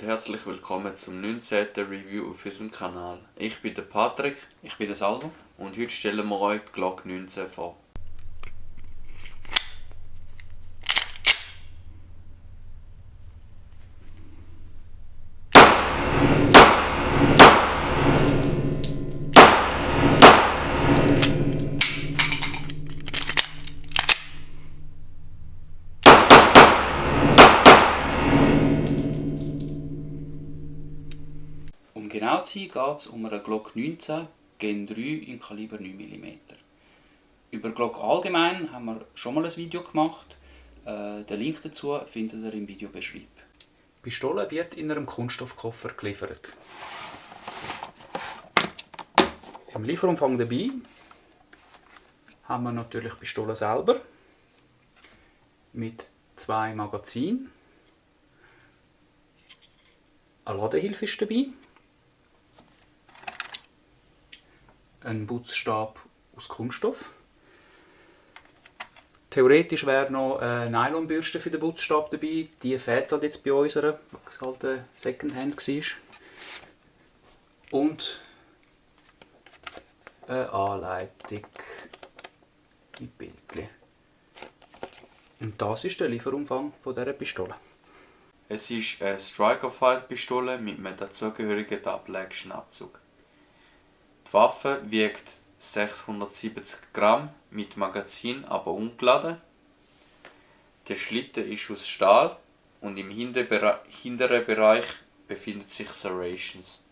und herzlich willkommen zum 19. Review auf unserem Kanal. Ich bin der Patrick. Ich bin der Salvo. Und heute stellen wir euch die Glock 19 vor. Um genau zu sein, geht es um eine Glock 19 Gen 3 im Kaliber 9 mm. Über Glock allgemein haben wir schon mal ein Video gemacht. Den Link dazu findet ihr im Videobeschreib. Die Pistole wird in einem Kunststoffkoffer geliefert. Im Lieferumfang dabei haben wir natürlich die Pistole selber mit 2 Magazinen. Eine Ladehilfe ist dabei. Ein Butzstab aus Kunststoff. Theoretisch wäre noch eine Nylonbürste für den Butzstab dabei. Die fehlt halt jetzt bei unserer, weil es halt eine Secondhand war. Und eine Anleitung mit Bildchen. Und das ist der Lieferumfang dieser Pistole. Es ist eine Striker-Fight-Pistole mit einem dazugehörigen Double-Action-Abzug. Die Waffe wiegt 670 Gramm mit Magazin, aber ungeladen. Der Schlitten ist aus Stahl und im hinteren Bereich befindet sich Serrations.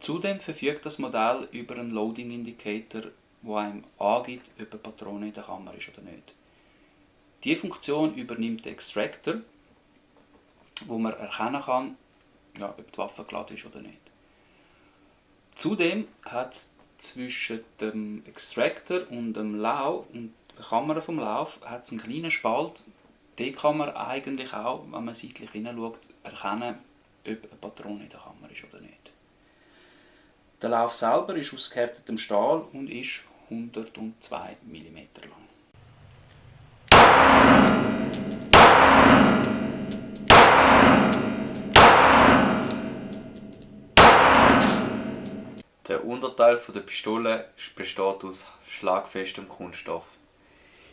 Zudem verfügt das Modell über einen Loading Indicator, der einem angibt, ob eine Patrone in der Kammer ist oder nicht. Diese Funktion übernimmt der Extractor, wo man erkennen kann, ob die Waffe geladen ist oder nicht. Zudem hat es zwischen dem Extractor und dem Lauf und der Kamera vom Lauf hat's einen kleinen Spalt. Den kann man eigentlich auch, wenn man seitlich hineinschaut, erkennen, ob eine Patrone in der Kammer ist oder nicht. Der Lauf selber ist aus gehärtetem Stahl und ist 102 mm lang. Der Unterteil der Pistole besteht aus schlagfestem Kunststoff.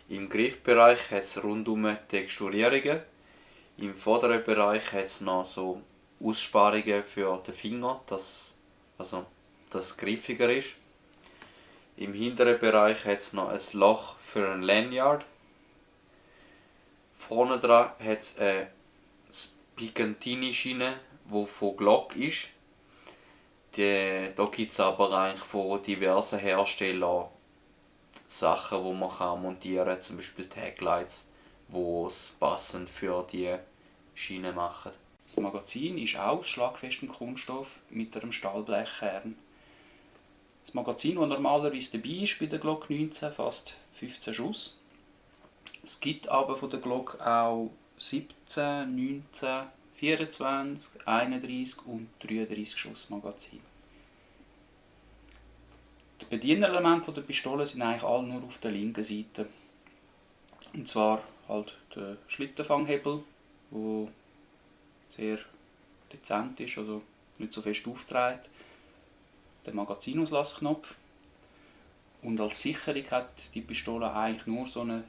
Im Griffbereich hat es rundum Texturierungen. Im vorderen Bereich hat es noch so Aussparungen für den Finger, dass es griffiger ist. Im hinteren Bereich hat es noch ein Loch für ein Lanyard. Vorne dran hat es eine Picatinny-Schiene, die von Glock ist. Da gibt es aber eigentlich von diversen Herstellern Sachen, die man montieren kann, zum Beispiel Taglights, die es passend für die Schiene machen. Das Magazin ist auch aus schlagfestem Kunststoff mit einem Stahlblechkern. Das Magazin, das normalerweise dabei ist bei der Glock 19, fasst 15 Schuss. Es gibt aber von der Glock auch 17, 19, 24, 31 und 33 Schuss Magazin. Die Bedienelemente der Pistole sind eigentlich alle nur auf der linken Seite. Und zwar halt der Schlittenfanghebel, der sehr dezent ist, also nicht so fest aufgetragen. Der Magazinauslausknopf. Und als Sicherung hat die Pistole eigentlich nur so eine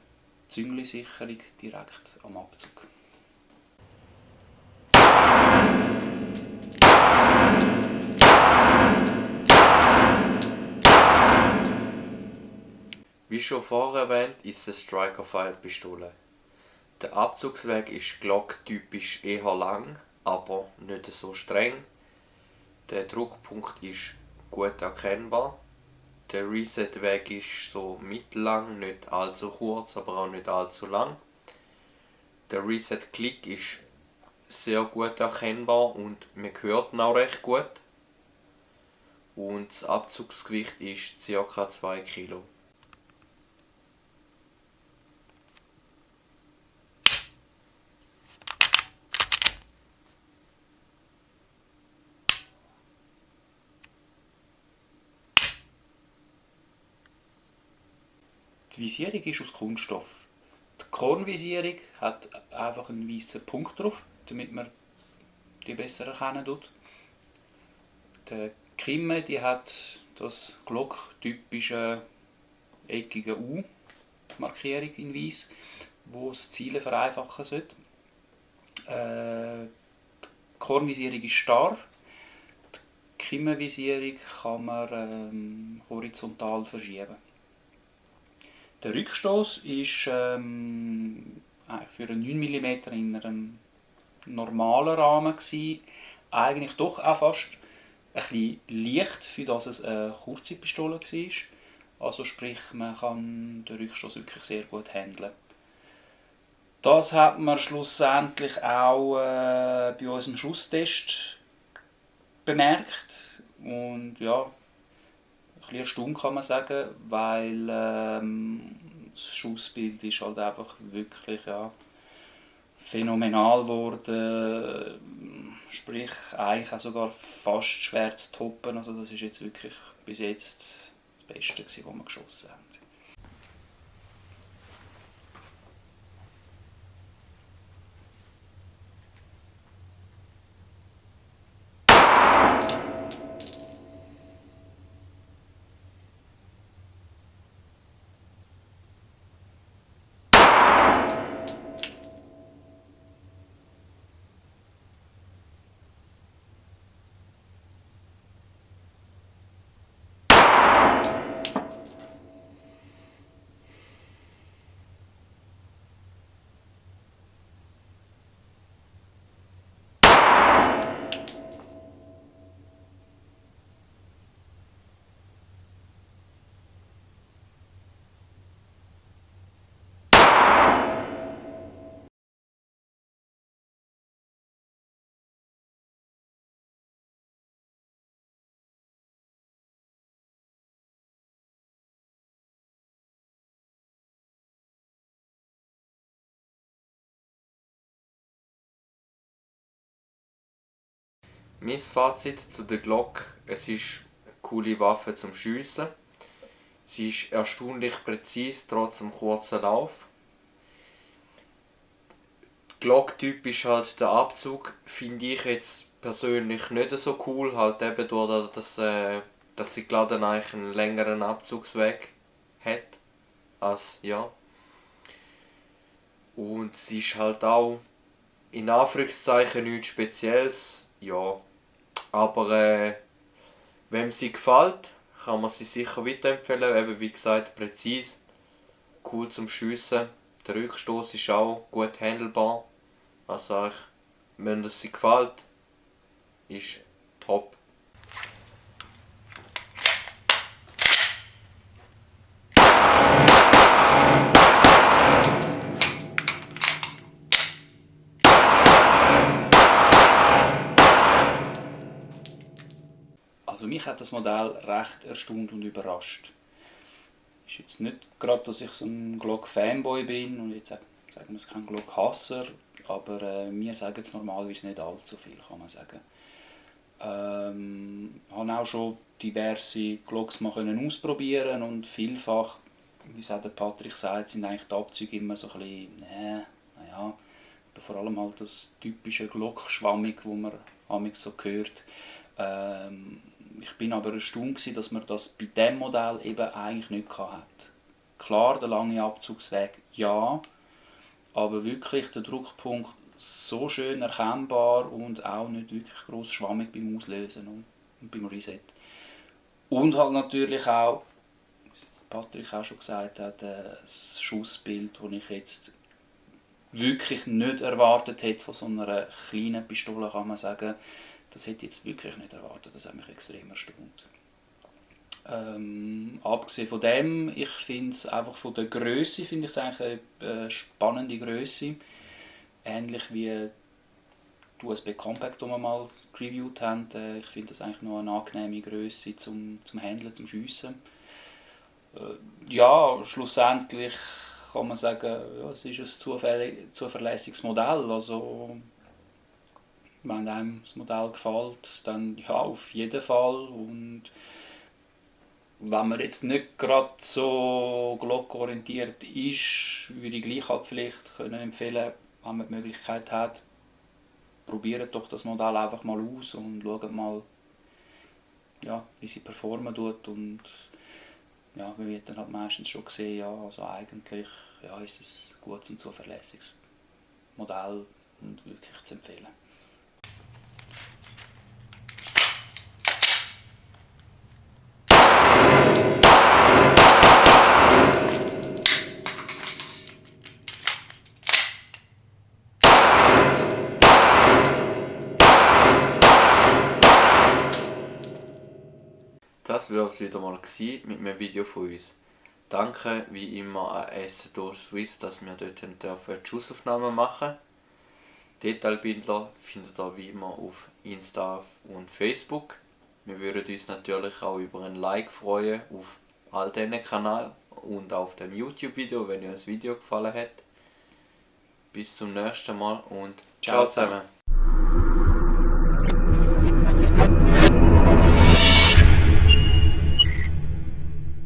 Züngli-Sicherung direkt am Abzug. Wie schon vorher erwähnt, ist es eine Striker-Fight-Pistole. Der Abzugsweg ist Glock-typisch eher lang, aber nicht so streng. Der Druckpunkt ist gut erkennbar. Der Reset-Weg ist so mittellang, nicht allzu kurz, aber auch nicht allzu lang. Der Reset-Klick ist sehr gut erkennbar und man hört ihn auch recht gut. Und das Abzugsgewicht ist ca. 2 Kilo. Die Visierung ist aus Kunststoff. Die Kornvisierung hat einfach einen weißen Punkt drauf, damit man die besser erkennen tut. Die Kimme, die hat das Glock-typische eckige U-Markierung in weiß, wo das Zielen vereinfachen sollte. Die Kornvisierung ist starr. Die Kimmenvisierung kann man horizontal verschieben. Der Rückstoß ist für einen 9 mm in einem normalen Rahmen gewesen. Eigentlich doch auch fast ein bisschen leicht, für das es eine kurze Pistole war. Also sprich, man kann den Rückstoß wirklich sehr gut handeln. Das hat man schlussendlich auch bei unserem Schusstest bemerkt. Und ja, ein bisschen erstaunt kann man sagen, weil das Schussbild ist halt einfach wirklich phänomenal geworden. Sprich, eigentlich auch sogar fast schwer zu toppen. Also das ist jetzt wirklich bis jetzt das Beste, was wir geschossen haben. Mein Fazit zu der Glock: Es ist eine coole Waffe zum Schiessen. Sie ist erstaunlich präzise, trotz dem kurzen Lauf. Glock-Typ ist halt der Abzug, finde ich jetzt persönlich nicht so cool, halt eben durch dass sie geladen eigentlich einen längeren Abzugsweg hat, als ja. Und es ist halt auch in Anführungszeichen nichts Spezielles, ja. Aber wem sie gefällt, kann man sie sicher weiterempfehlen. Eben wie gesagt, präzise, cool zum Schiessen. Der Rückstoß ist auch gut handelbar. Also wenn es sie gefällt, ist top. Also mich hat das Modell recht erstaunt und überrascht. Ist jetzt nicht gerade, dass ich so ein Glock-Fanboy bin und jetzt sagen wir es kein Glock-Hasser, aber mir sagen es normalerweise nicht allzu viel, kann man sagen. Habe auch schon diverse Glocks mal ausprobieren und vielfach, wie es auch der Patrick sagt, sind eigentlich die Abzüge immer so ein bisschen, naja, vor allem halt das typische Glock-Schwammig, das man amigs so hört. Ich bin aber erstaunt, dass man das bei diesem Modell eben eigentlich nicht hatte. Klar, der lange Abzugsweg, ja, aber wirklich der Druckpunkt so schön erkennbar und auch nicht wirklich gross schwammig beim Auslösen und beim Reset. Und halt natürlich auch, wie Patrick auch schon gesagt hat, das Schussbild, das ich jetzt wirklich nicht erwartet hätte von so einer kleinen Pistole, kann man sagen. Das hätte ich jetzt wirklich nicht erwartet, das hat mich extrem erstaunt. Abgesehen von dem, ich finde es einfach von der Grösse, finde ich es eigentlich eine spannende Grösse. Ähnlich wie die USB Compact, die wir mal reviewt haben. Ich finde das eigentlich noch eine angenehme Grösse zum Handeln, zum Schiessen. Ja, schlussendlich kann man sagen, ja, es ist ein zuverlässiges Modell. Also, wenn einem das Modell gefällt, dann ja, auf jeden Fall. Und wenn man jetzt nicht gerade so glockorientiert ist, würde ich gleich halt vielleicht können empfehlen, wenn man die Möglichkeit hat, probiert doch das Modell einfach mal aus und schaut mal, ja, wie sie performen tut. Und ja, man wird dann halt meistens schon sehen, ja, also eigentlich ja, ist es ein gutes und zuverlässiges Modell und wirklich zu empfehlen. Das war es wieder mal mit einem Video von uns. Danke wie immer an Essador Swiss, dass wir dort die Schussaufnahmen machen. Detailbilder findet ihr wie immer auf Insta und Facebook. Wir würden uns natürlich auch über ein Like freuen auf all diesen Kanälen und auf dem YouTube-Video, wenn euch das Video gefallen hat. Bis zum nächsten Mal und ciao zusammen.